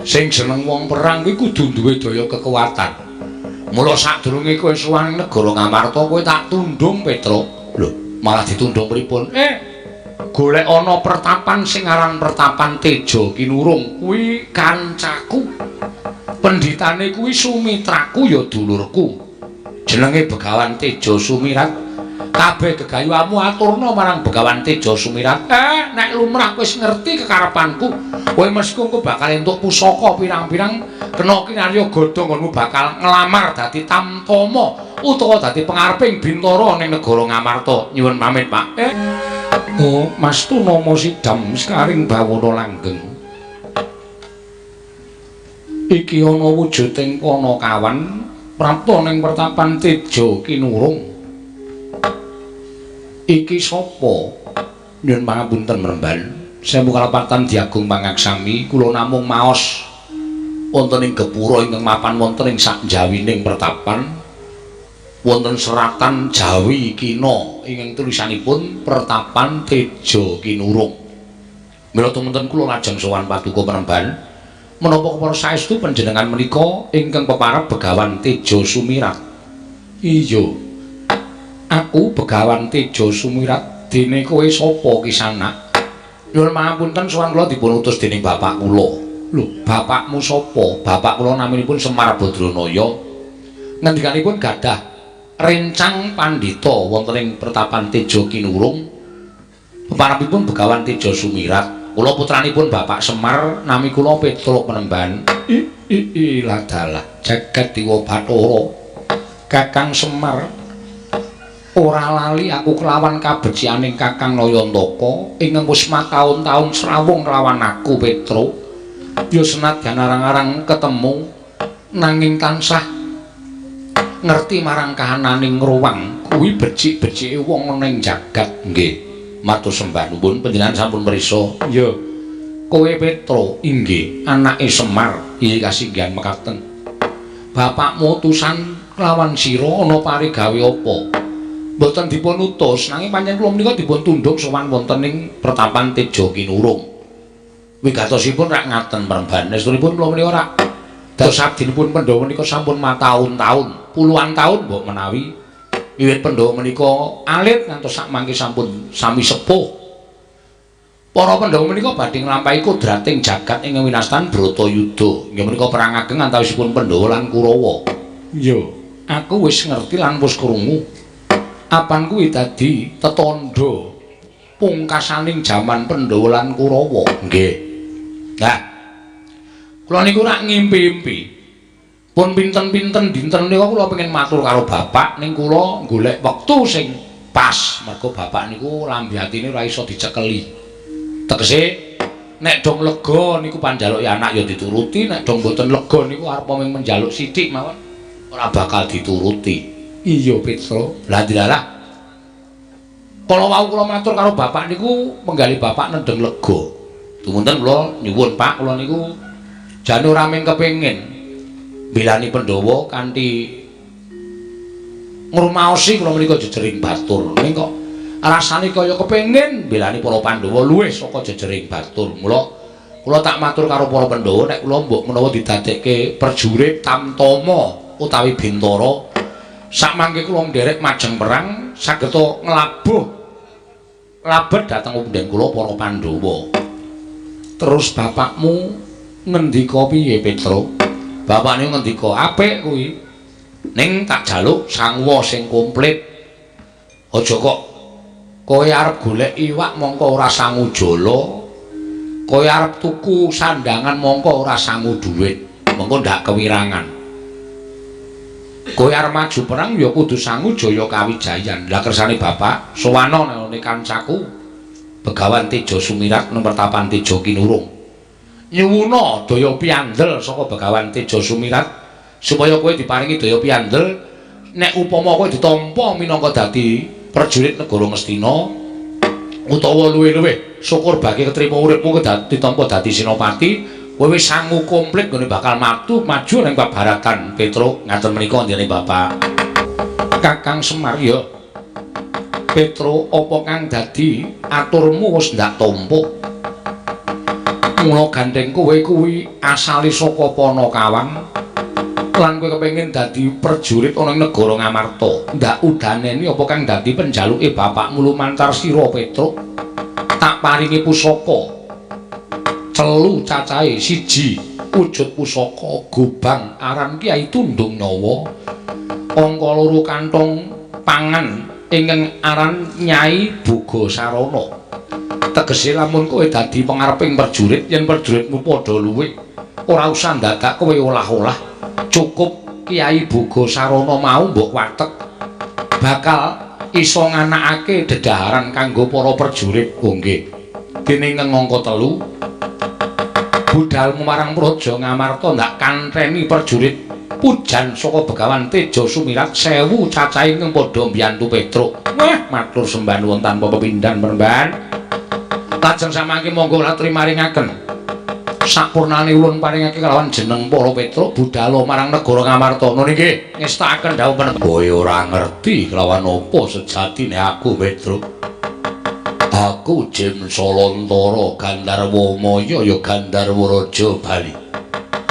sing jeneng wong perang kuwi kudu duwe daya kekuatan. Mula sadurunge kowe sowan negara Ngamarta kowe tak tundung Petruk. Lho, malah ditundung pripun? Golek ana pertapan sing aran Pertapan Teja Kinurung kuwi kancaku. Pendhitane kuwi sumitraku ya dulurku. Jenenge Begawan Teja Sumirat. Kabeh gegayuhamu aturna marang Begawan Teja Sumirat. Nek lumrah wis ngerti kekarepanku, kowe mesti engko bakal entuk pusaka pirang-pirang, kena kinarya godha nggonmu bakal nglamar dadi tamtama utawa dadi pengareping bintara ning negara Ngamarta. Nyuwun pamit, Pak. Oh, Mas Tunama sidam sekaring bawana langgeng. Iki ana wujuding Panakawan prapta ning pertapan Teja Kinurung. Iki sapa? Nyuwun pangapunten Mremban. Sewu kalepatan Diagung Pangaksami, kula namung maos wonten ing gepura ingkang mapan wonten ing sakjawining pertapan wonten seratan Jawi Kina ingkang tulisanipun Pertapan Teja Kinurung. Mila tumunten kula lajeng sowan paduka Mremban. Menapa kepara saestu panjenengan menika ingkang peparep Begawan Teja Sumirat? Iya. Aku Begawan Teja Sumirat, dene kowe sapa Kisanak? Nyuwun pangapunten sowan kula dipun utus dening bapak kula. Lho, bapakmu sapa? Bapak kula naminipun Semar Badranaya. Ngendikanipun gadah rencang pandhita wonten ing Pertapan Teja Kinurung. Peparepipun Begawan Teja Sumirat. Kula putranipun Bapak Semar, nami kula Petruk Penemban. I ladalah jagat dewa Bathara. Kakang Semar, ora lali aku kelawan kabecikaning Kakang Nayantaka ingkang wis mataun-taun srawung lawan aku Petruk. Ya senadyan arang-arang ketemu nanging tansah ngerti marang kahananing ruwang kuwi becik-becike wong ning jagat. Nggih, matur sembah nuwun panjenengan sampun mrisa. Ya, kowe Petruk? Inggih, anake Semar. Iya, kasinggihan mekaten. Bapakmu utusan kelawan sira ana parigawe apa? Mboten dipun utus, nanging pancen kula menika dipun tundhung sowan wonten ing Pertapan Teja Kinurung. Wigatosipun rak ngaten Mremban. Estunipun kula menika rak dados abdinipun Pandhawa menika sampun mataun-taun, puluhan taun mbok menawi. Wiwit Pandhawa menika alit ngantos sakmangke sampun sami sepuh. Para Pandhawa menika badhe nglampahi kodrating jagat ing winastan Bratayuda. Inggih menika perang ageng antawisipun Pandhawa lan Kurawa. Iya, aku wis ngerti lan wis krungu. Apan kuwi dadi tetandha pungkasaning jaman Pandhawa lan Kurawa. Nggih. Nah, kula niku rak ngimpi-impi. Pun pinten-pinten dinten nika kula pengen matur karo bapak, ning kula golek wektu sing pas. Mergo bapak niku lambe atine ora iso dicekeli. Tegese nek dong lega niku panjaluke anak ya dituruti, nek dong mboten lega niku arep mung menjaluk sithik mawon ora bakal dituruti. Iya, Petro. Lah dilalah. Kala wau kula matur karo bapak niku menggali bapak nendheng lega. Tumunten kula nyuwun Pak, kula niku jane ora mung kepengin mbelani Pandhawa kanthi ngrumaosi kula menika jejering batur. Ning kok rasane kaya kepengin mbelani para Pandhawa luwih saka jejering batur. Mula kula tak matur karo para Pandhawa nek kula mbok menawa didadekke prajurit tamtama utawi bintara, sakmangke kula nderek majeng perang sageta nglabuh labet dhateng unden kula para Pandhawa. Terus bapakmu ngendika piye, Petro? Bapakne ngendika apik kuwi. Ning tak jaluk sangwa sing komplit. Aja kok kowe arep golek iwak mongko ora sangu jala, kowe arep tuku sandangan mongko ora sangu dhuwit, mongko ndak kewirangan. Kowe arep maju perang ya kudu sangu jaya kawijayan. Lah kersane bapak sowana nang kancaku. Begawan Teja Sumirat nomer tapan Teja Kinurung. Nyuwuna daya piandel saka Begawan Teja Sumirat supaya kowe diparingi daya piandel nek upama kowe ditampa minangka dadi prajurit negara Ngastina utawa luwih-luwih syukur bagi ketrima uripmu ditampa dadi senopati, kowe wis sangu komplit nggone bakal maju ning babaratan Petruk. Ngaten menika ndene Bapak. Kakang Semar ya. Petruk, apa kang dadi aturmu wis ndak tampa? Mula gandeng kowe kuwi asale saka Panakawan lan kowe kepengin dadi prajurit ana ing negara Ngamarta. Ndak udaneni apa kang dadi penjaluke bapakmu lumantar sira Petruk. Tak paringi pusaka telu cacahe siji wujud pusaka gobang aran Kyai Tundung Nyawa, angka loro kantong pangan ingkang aran Nyai Boga Sarana. Tegese lamun kowe dadi pengareping prajurit, yen prajuritmu padha luwih ora usah ndadak kowe olah-olah, cukup Kyai Boga Sarana mau mbok watek bakal iso nganakake dedaharan kanggo para prajurit. Oh nggih. Dene ing angka 3 budalmu marang Praja Ngamarta ndak kanteni prajurit pujan saka Begawan Teja Sumirat 1000 cacahe ingkang padha mbiyantu Petruk. Wah, matur sembah nuwun tanpa pepindhan Peremban. Lajeng samangke monggo latri maringaken sakpurnane ulun paringake kelawan jeneng para Petruk budala marang negara Ngamarta. Nun nggih, ngestakaken dawuh Peremban. Kowe ora ngerti kelawan apa sejatine aku Petruk. Aku Jim Solontara Gandharwa Maya ya Gandharwa Raja Bali.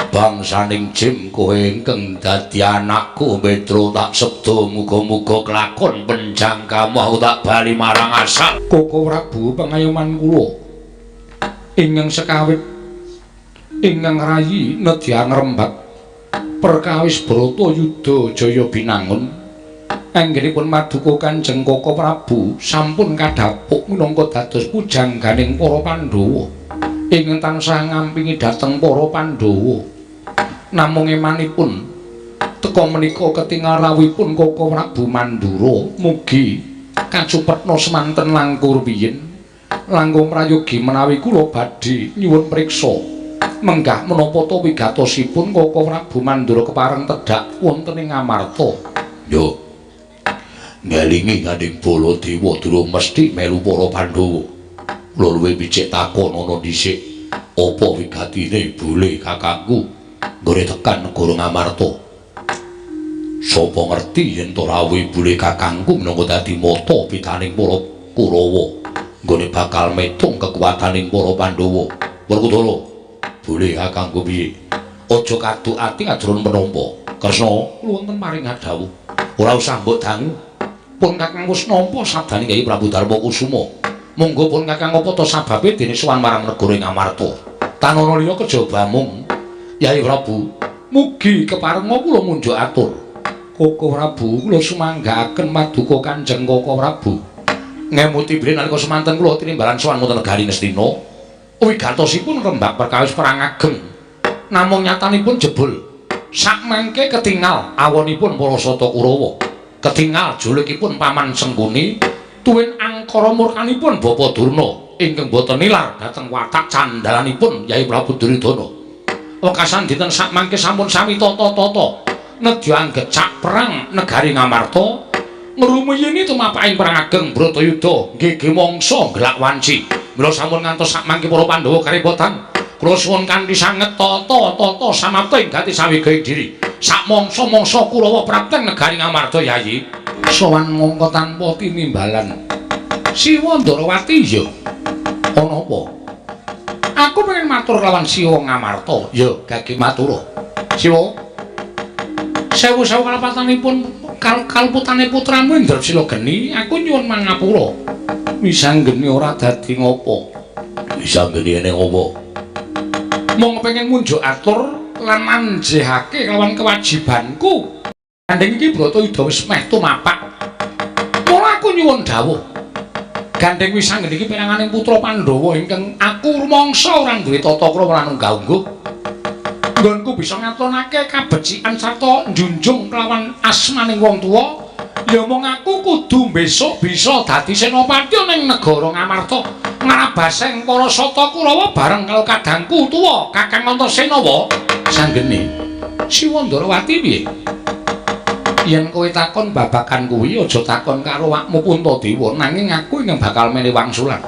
Bangsaning Jim kowe ingkang dadi anakku Petruk tak sebda muga-muga kelakon penjangkamu aku tak bali marang asal. Koko Prabu pangayoman kula ingkang sekawit ingkang rayi nedya ngrembak perkawis Bratayuda Jaya Binangun anggenipun maduka Kanjeng Koko Prabu sampun kadhapuk minangka dados pujangganing para Pandhawa ingkang tansah ngampingi dhateng para Pandhawa. Namung emanipun teka menika ketingal rawuhipun Koko Prabu Mandura mugi kacupetna semanten langkung rumiyin langkung prayogi menawi kula badhe nyuwun priksa menggah menapa ta wigatosipun Koko Prabu Mandura kepareng tedhak wonten ing Ngamarta. Yo ngelingi gandeng Baladewa durung mesti melu para Pandhawa. Kula luwih becik takon ana dhisik apa wigatine bule kakangku nggone tekan negara Ngamarta. Sapa ngerti yen to rawuh bule kakangku minangka dadi mata pitaning para Kurawa nggone bakal metung kekuataning para Pandhawa. Werkudara, bule kakangku piye? Aja kaduk ati adurun menampa. Kresna, kula wonten maring dawuh. Ora usah mbok dangu. Pun kakang wis nampa sabdane Kyai Prabu Darma Kusuma. Monggo pun kakang apa ta sababe dene sowan marang negara Ngamarta? Tanana liya kejaba mung Yai Prabu, mugi keparenga kula munjuk atur. Koko Prabu, kula sumanggaaken maduka Kanjeng Koko Prabu. Ngemuti bilih nalika semanten kula tinimbalan sowan wonten negari Ngastina. Wigatosipun rembak perkawis perang ageng. Namung nyatanipun jebul sakmangke ketingal awonipun para Sata Kurawa. Ketingal julikipun Paman Sengkuni tuwin angkara murkanipun Bapa Durna ingkang boten nilar dhateng watak candalanipun Yai Prabu Duryudana. Wekasan dinten sakmangke sampun sami tata-tata nedya anggecak perang negari Ngamarta ngrumiyini tumapaking perang ageng Bratayuda nggih mangsa gelak wanci. Mila sampun ngantos sakmangke para Pandhawa karepotan. Kula suwun kanthi sanget tata-tata samapta ing gati sawiga ing diri. Sakmangsa-mangsa Kurawa prapteng negari Ngamarta Yayi. Sowan mongko tanpa tinimbalan. Siwa Ndarawati ya. Ana apa? Aku pengen matur lawan Siwa Ngamarta. Ya, gage matur. Siwa. Sewu-sewu kalepatanipun kaluputane putramu Indrasila geni, aku nyuwun mangapura. Wisanggeni ora dadi ngopo. Wisanggeni eneng apa? Mung pengen munjuk atur lan manjehake kelawan kewajibanku. Gandeng iki Bratayuda wis meh tumapak. Mula aku nyuwun dawuh. Gandeng Wisanggeni iki peranganing putra Pandhawa ingkang aku rumangsa ora duwe tata krama lan unggah-ungguh. Nggonku bisa ngatonake kabecikan sarta njunjung kelawan asmaning wong tuwa Ya mung aku kudu besok bisa dadi senopati ning negara Ngamarta. Ngrabaseng para sata Kurawa bareng karo kadangku tuwa Kakang Antasena wa. Sanggene Siwa Ndarawati piye? Yen kowe takon babagan kuwi aja takon karo awakmu Puntadewa, nanging aku ingkang bakal menehi wangsulan.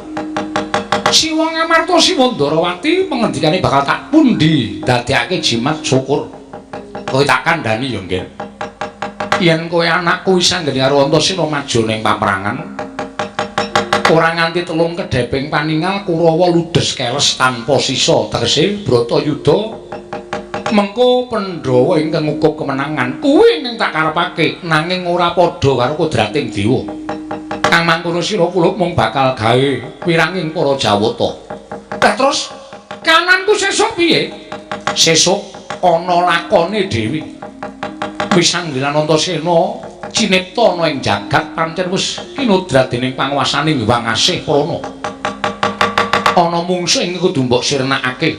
Siwa Ngamarta Siwa Ndarawati pengendikane bakal tak pundi dadekake jimat syukur. Kowe tak kandhani ya, Nggih. Yen kowe anakku wis anggene karo Antasena maju ning paprangan, ora nganti telung kedheping paningal Kurawa ludes keles tanpa sisa, tegese Bratayuda mengko Pandhawa ingkang ngukup kemenangan kuwi ingkang tak karepake, nanging ora padha karo kodrating dewa. Kang mangkono sira kula mung bakal gawe wiranging para Jawata. Lah terus kananku sesuk piye? Sesuk ana lakone dhewe. Wis anggelan Antasena cinipta ana ing jagat pancen wis kinodrat dening panguwasaning Hyang Asih Prana. Ana mungsuh ing kudu mbok sirnakake.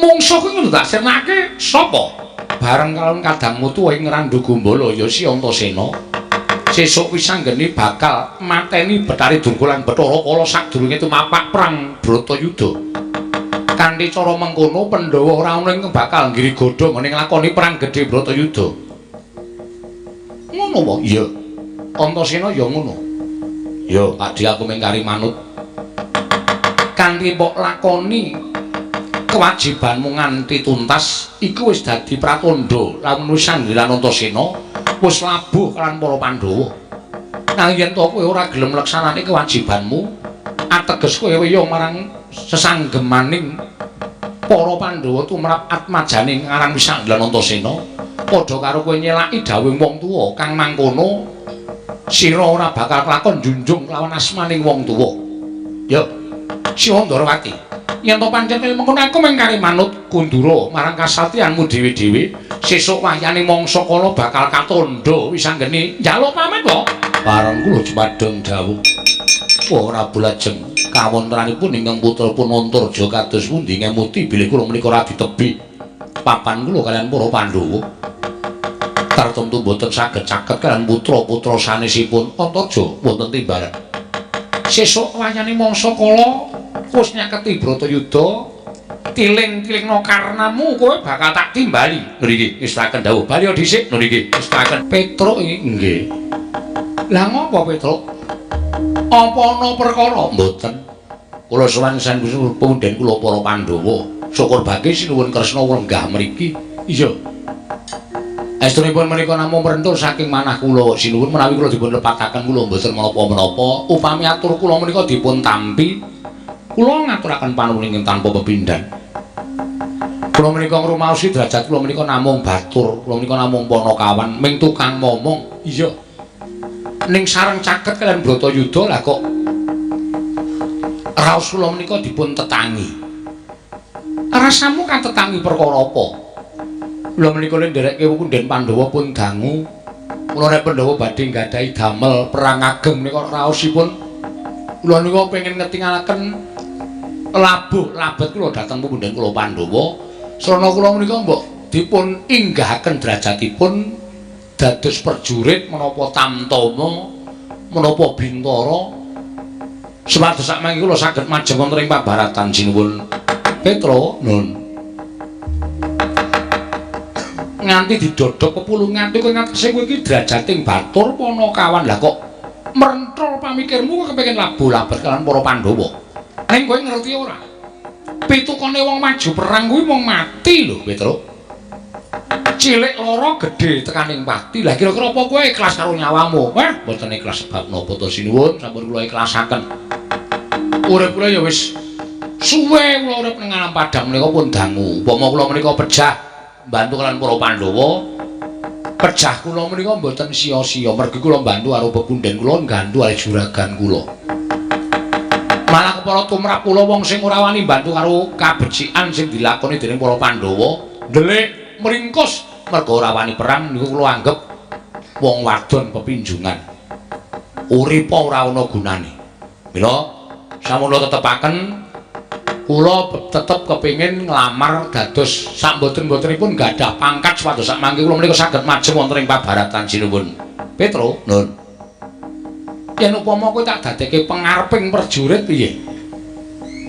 Mungsuh kuwi kudu tak sirnakake sapa? Bareng kalawan kadangmu tuwa ing Randhu Gumbala ya si Antasena. Sesuk wis anggene bakal mateni Bathari Durga lan Bathara Kala sadurunge tumapak perang Bratayuda. Kanthi cara mengkono Pandhawa ora ana ing bakal nggiri godha nggone nglakoni perang gedhe Bratayuda. Ngono wae. Iya. Antasena ya ngono. Ya, Pakdhe aku mung kari manut. Kanthi mbok lakoni kewajibanmu nganti tuntas iku wis dadi pratandha lamun wis anggelan Antasena wis labuh lan para Pandhawa. Nanging yen to kowe ora gelem nglaksanake kewajibanmu, ateges kowe weya marang sesanggemaning para Pandhawa tumrap atmajane aran wis anggelan Antasena. Padha karo kowe nyelaki dawuhing wong tuwa kang mangkono sira ora bakal kelakon junjung lawan asmaning wong tuwa. Ya, Siwa Ndarawati, yen to pancen kaya mengkono aku mung kari manut kundura marang kasatriyanmu dhewe-dhewe. Sesuk wayane mangsa kala bakal katandha wis anggene njaluk pamit wae. Bareng kula jumadeng dawuh. Ora bulajeng kawontenanipun ingkang putra pun Antarja kados pundi ngemuti bilih kula menika ora ditebi papan kula kaliyan para Pandhawa. Tartemtu boten saged caket kaliyan putra-putra sanesipun Antarja wonten timbalan. Sesuk wayane mangsa kala wis nyaketi Bratayuda, tiling-tilingna karnamu kowe bakal tak timbali. Ngriki ngestaken dawuh. Bali dhisik ngriki ngestaken. Petruk iki nggih. Lah ngopo Petruk? Apa ana perkara? Mboten. Kula sowan punden kula para Pandhawa. Syukur bagi sinuwun Kresna lenggah mriki. Iya. Estunipun menika namung merentul saking manah kula sinuwun menawi kula dipun lepataken kula mboten menapa-menapa. Upami atur kula menika dipun tampi, kula ngaturaken panuwun ingkang tanpa pepindhan. Kula menika ngrumaosi derajat kula menika namung batur, kula menika namung panakawan, ming tukang momong. Iya. Ning sareng caket kaliyan Bratayuda lah kok raos kula menika dipun tetangi. Rasamu katetangi perkara apa? Kula menika ndereke punden Pandhawa pun dangu. Kula nek Pandhawa badhe nggadahi damel perang ageng menika raosipun kula nika pengin ngetingalaken labuh labet kula dhateng punden kula Pandhawa. Srana kula menika mbok dipun inggahaken derajatipun dados prajurit menapa tamtama menapa bintara supados sakmangke kula saged majeng wonten ing pabaratan sinuwun Petro nun. Nganti didodok pepulungan kowe ngatese kowe iki derajating batur panakawan. Lah kok merenthol pamikirmu kowe kepengin labuh labet kaliyan para Pandhawa. Ning kowe ngerti ora? Pitukane wong maju perang kuwi wong mati lho, Petro. Cilik lara gedhe tekaning pati. Lah kira-kira apa kowe ikhlas karo nyawamu? Wah, mboten ikhlas sebab napa to sinuwun, sampun kula ikhlasaken. Urip kula ya wis suwe kula urip ning alam padang menika pun dangu. Upama kula menika pejah mbantu kaliyan para Pandhawa, pejah kula menika mboten sia-sia mergi kula mbantu karo pepunden kula, nggantu karo juragan kula. Malah kepara tumrap kula wong sing ora wani mbantu karo kabecikan sing dilakoni dening para Pandhawa, ndelik mringkus merga ora wani perang niku kula anggep wong wadon pepinjungan. Uripa ora ana gunane. Mila sampun tetepaken kula tetep kepengin nglamar dados sak mboten-mbotenipun gadah pangkat supados sak mangke kula menika saged majeng wonten ing pabaratan sinuwun. Petro, nun. Yen upama kowe tak dadekke pengareping prajurit piye?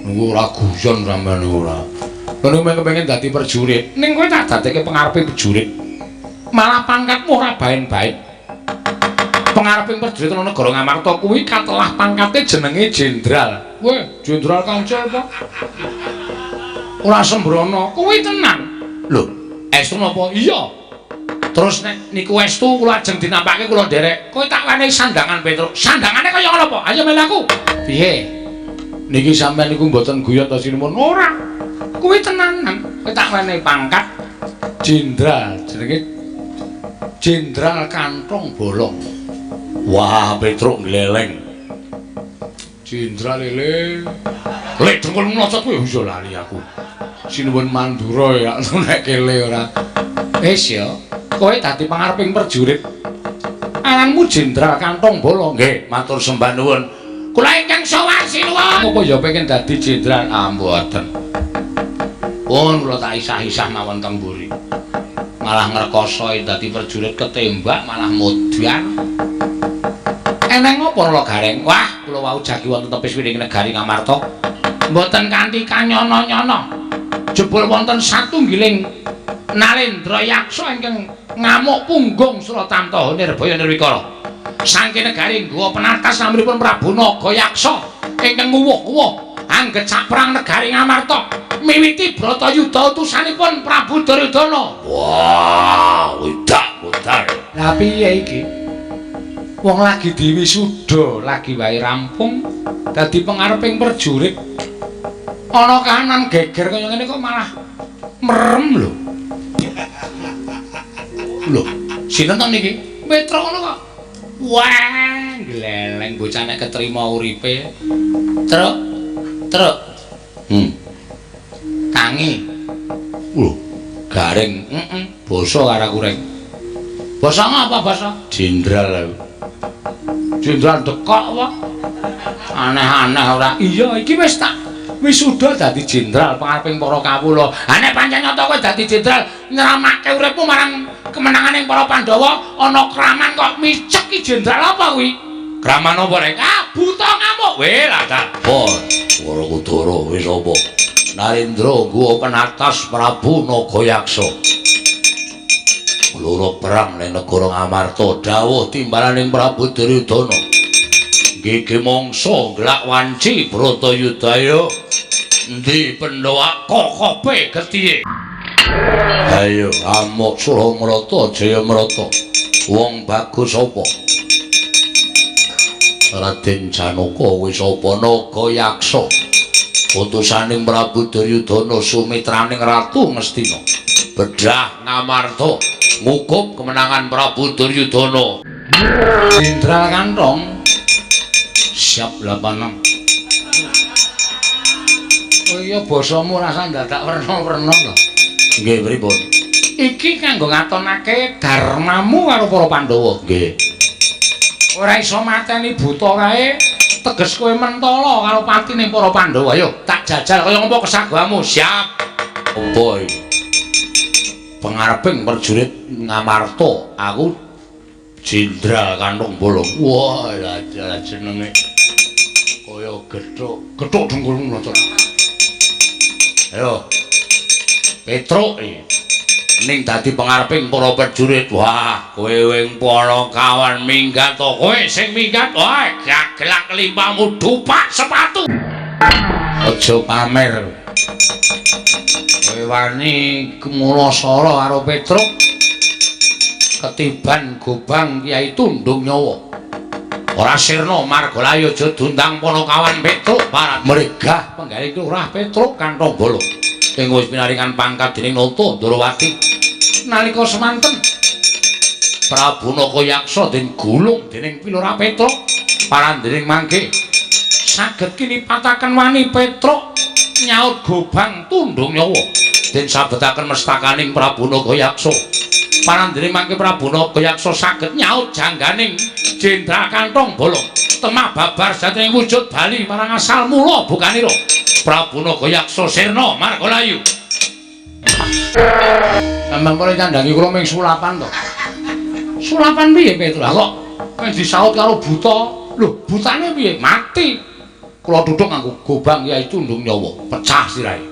Niku ora guyon sampean niku ora. Lha nek kepengin dadi prajurit, ning kowe tak dadekke pengareping prajurit. Malah pangkatmu ora baen-baen. Pengareping prajurit ana negara Ngamarta kuwi katelah pangkate jenenge jenderal. Weh, jenderal kancil apa? Ora sembrono, kuwi tenan. Lho, estu napa? Iya. Terus nek niku estu kula ajeng dinampake kula nderek. Kowe tak wenehi sandangan Petruk. Sandangane kaya ngono apa? Ayo melu aku. Piye? Niki sampean niku mboten guyon ta sinuwun? Ora. Kuwi tenanan. Kowe tak wenehi pangkat jenderal, jenenge Jenderal Kantong Bolong. Wah, Petruk gleleng. Jenderal lele. Lek dengkul mlocot kuwi iso lali aku. Sinuwun Mandura ya nek kele ora. Wis ya. Kowe dadi pangareping prajurit. Aranmu Jenderal Kantong Bolong. Nggih, matur sembah nuwun. Kula ingkang sowan sinuwun. Apa ya pengen dadi jenderal? Ah, mboten. Pun kula tak isah-isah mawon teng mburi. Malah ngrekoso dadi prajurit ketembak malah modar. Eneng apa kula Gareng? Wah, kula wau jagi wonten tepis wiring negari Ngamarta. Mboten kanthi kanyono-nyono. Jebul wonten satunggiling Narendra Yaksa ingkang ngamuk punggung Suratamta Nirbaya Nirwikara. Saking negari Gowa penatas namanipun Prabu Nagayaksa ingkang nguwuh-uwuh angget saprang negari Ngamarta miwiti Bratayuda utusanipun Prabu Duryudana. Wah, widak modar. Lah piye iki? Wong lagi diwisuda, lagi wae rampung dadi pengareping prajurit. Ana kahanan geger kaya ngene kok malah merem lho. Lho, sinten to niki? Petruk ngono kok. Wah, gleleng bocah nek ketrima uripe. Truk. Truk. Tangi. Lho, Gareng, heeh, basa karo aku reng. Basa ngapa basa? Jenderal aku. Jenderal dekok apa? Aneh-aneh ora. Iya, iki wis tak wisuda dadi jenderal pangareping para kawula. Ha nek pancen nyata kowe dadi jenderal nyramake uripmu marang kemenanganing para Pandhawa, ana kraman kok micek ki jenderal apa kuwi? Kraman apa rek? Ah, buta ngamuk. Weh lah ta. Oh, Werkudara wis apa? Narendra Gowa penatas Prabu Nagayaksa. Loro perang ning negara Ngamarta dawuh timbalaning Prabu Duryudana. Gege mangsa glak wanci Bratayuda endi Pandhawa kokope getihe. Ayo amuk Suramrata Jayamrata. Wong bagus apa? Raden Janaka wis apa Nagayaksa. Utusaning Prabu Duryudana sumitraning Ratu Ngastina. Bedah Ngamarta ngukup kemenangan Prabu Duryudana. Jenderal Kantong siap 86. Oh iya basamu rasa dadak werna-werna lho. Nggih pripun? Iki kanggo ngatonake dharmamu karo para Pandhawa. Nggih. Ora iso mateni buta kae, teges kowe mentala karo patine para Pandhawa. Ayo tak jajal kaya ngopo kesagoamu. Siap. Apa iki? Pengareping prajurit Ngamarta, aku Jenderal Kantong Bolong. Wah, lah jenenge kaya gethuk, gethuk dengkulmu mlocot. Ayo. Petruk iki. Ning dadi pengareping para prajurit. Wah, kowe wing para kawan minggat to. Kowe sing minggat, wah, gagelak limpamu dupak sepatu. Aja pamer. Kowe wani kemula sala karo Petruk. Ketiban gobang Kyai Tundung Nyawa. Ora sirna margalayu aja diundang Panakawan Petruk parat mregah penggalih Lurah Petruk Kantong Bolong. Ing wis pinaringan pangkat dening Nata Ndorowati. Nalika semanten Prabu Nagayaksa den gulung dening Pilurah Petruk parandening mangke saged kinipataken wani Petruk nyaut gobang Tundung Nyawa den sabetaken mestakaning Prabu Nagayaksa. Parandene mangke Prabu Nagayaksa saged nyaut jangganing Jenderal Kantong Bolong temah babar satining wujud bali marang asal mula bukanira Prabu Nagayaksa sirna margalayu. Sampeyan kula nyandhangi kula ming sulapan to. Sulapan piye Petruk? Lah kok wis disaut karo buta. Lho, butane piye? Mati. Kula tuthuk nganggo gobang Kyai Cundung Nyawa, pecah sirahe.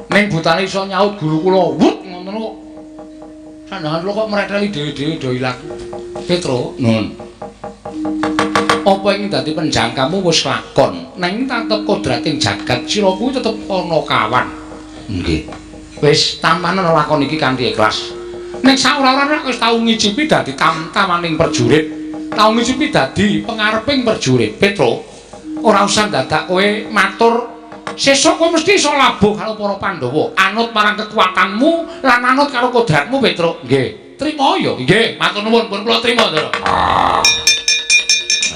Ning butane iso nyaut guru kula, wut ngoten kok. Sandangan kula kok mreteli dhewe-dhewe do ilang. Petro, nun. Apa ing dadi penjangkamu wis lakon, nanging tetep kodrating jagat sira kuwi tetep ana kawan. Nggih. Wis tampanen lakon iki kanthi ikhlas. Ning saora-ora wis tau ngicipi dadi tamtamaning prajurit, tau ngicipi dadi pengareping prajurit. Petro, ora usah dadak kowe matur, sesuk kowe mesti iso labuh karo para Pandhawa, anut marang kekuatanmu lan anut karo kodratmu, Petro. Nggih. Trima ya. Nggih, matur nuwun pun kula trima, Ndara.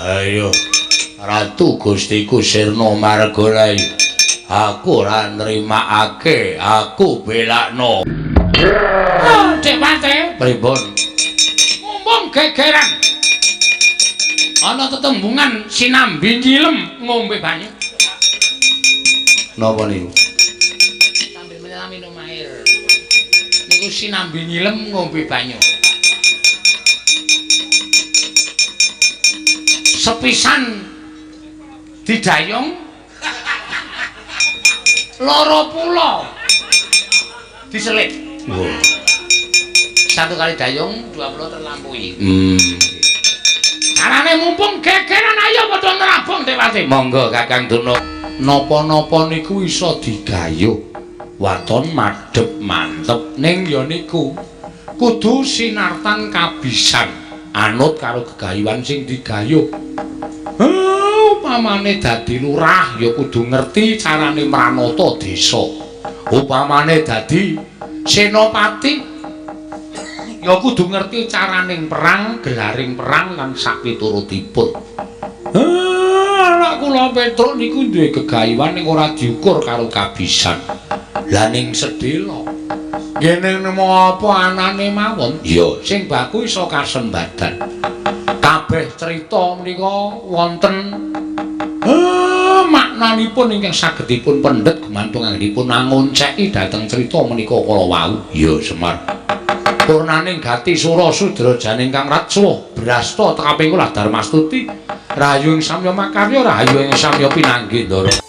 Ayo, Ratu Gustiku Sirna Margolai, aku ora nrimakake, aku belakno. Dik Pate, pripun? Mumpung gegeran. Ana tetembungan sinambi nyilem ngombe banyu. Napa niku? Sambil menyelam minum air. Niku sinambi nyilem ngombe banyu. Sepisan didayung loro pulo diselip. Wah. Satu kali dayung, dua pulo terlampaui. Carane mumpung gegeran ayo padha nerabong Dewati. Monggo Kakang Durna. Napa-napa niku iso digayuh. Waton madhep mantep ning ya niku kudu sinartan kabisan anut karo gegayuhan sing digayuh. Upamane dadi lurah ya kudu ngerti carane mranata desa. Upamane dadi senopati ya kudu ngerti caraning perang, gelaring perang lan sapiturutipun. Anak kula Petruk niku duwe gegayuhan ning ora diukur karo kabisan. Lah ning sedhela ngene nemu apa anane mawon? Ya, sing baku iso kasembadan. Kabeh cerita menika wonten maknanipun ingkang saged dipun pendhet gumantung anggenipun angonceki dhateng cerita menika kala wau. Ya, Semar. Purnaning gati sura sudra janing kang ratsuh brasta tekaping kula Darmastuti rahayu ing samya makarya rahayu ing samya pinanggih Ndara.